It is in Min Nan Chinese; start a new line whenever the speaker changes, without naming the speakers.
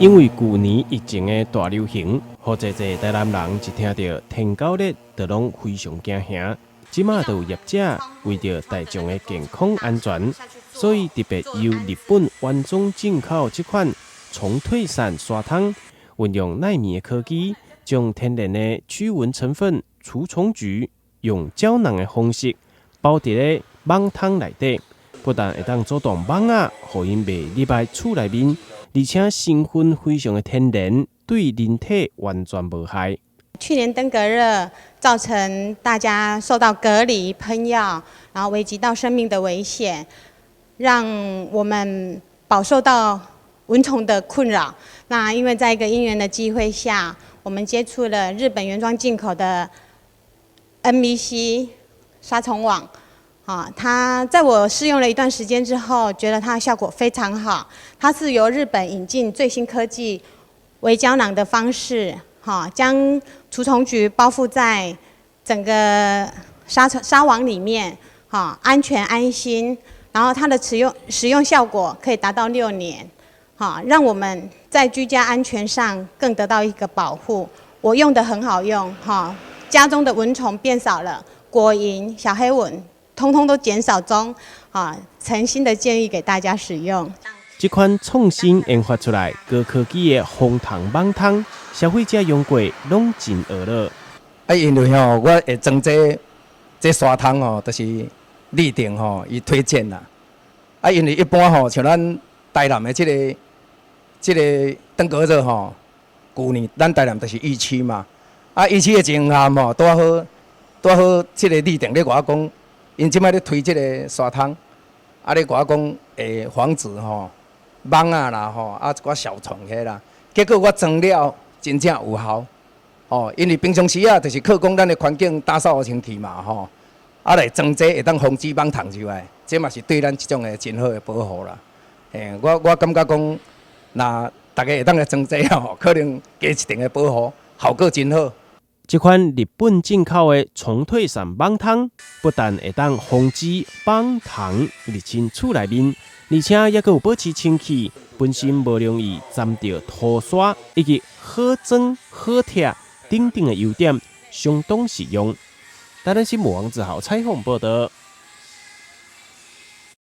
因為舊年疫情的大流行，予濟濟台南人一聽著天狗熱，就攏非常驚嚇。這馬就有業者為著大眾的健康安全，所以特別由日本原裝進口這款蟲退散沙桶，運用奈米的科技，將天然的驅蚊成分除蟲菊，用膠囊的方式包佇咧網桶內底，不但會當阻擋蠓仔，予𪜶袂入來厝內面，而且成分非常的天然，對人體完全無害。
去年登革熱造成大家受到隔離噴藥，然後危及到生命的危險，讓我們飽受到蚊蟲的困擾。那因為在一個因緣的機會下，我們接觸了日本原裝進口的 NVC 殺蟲網，啊，它在我試用了一段時間之後，覺得它的效果非常好。它是由日本引進最新科技微膠囊的方式，哈，將除蟲菊包覆在整個殺蟲殺網裡面，哈，安全安心。然後它的使用效果可以達到6年，哈，讓我們在居家安全上更得到一個保護。我用得很好用，哈，家中的蚊蟲變少了，果蠅、小黑蚊通通都減少中，啊，誠心的建議給大家使用。
這款創新研發出來高科技的防蟲網桶，消費者用過攏真呵咾。
啊，因為吼，我會裝這沙桶吼，就是立定吼，伊推薦啦。啊，因為一般吼，像咱台南的這個登革熱吼，舊年咱台南就是疫區嘛。啊，疫區的情況吼，拄好，這個立定咧共我講，𪜶這擺咧推這個沙桶，啊，咧共我講會防止吼蠓仔啦吼，啊一寡小蟲遐啦。結果我裝了，真正有效。吼，因為平常時啊，就是靠講咱的環境打掃清氣嘛吼，啊來裝這會當防止蠓蟲入來，這嘛是對咱這種的真好的保護啦。嘿，我感覺講，若大家會當來裝這吼，可能加一層的保護，效果真好。
這款日本進口的蟲退散網桶，不但會當防止蠓蟲入侵厝內面，而且猶閣有保持清氣，本身無容易沾著塗沙，以及好裝好拆等等的優點，相當實用。台南新聞王子豪採訪報道。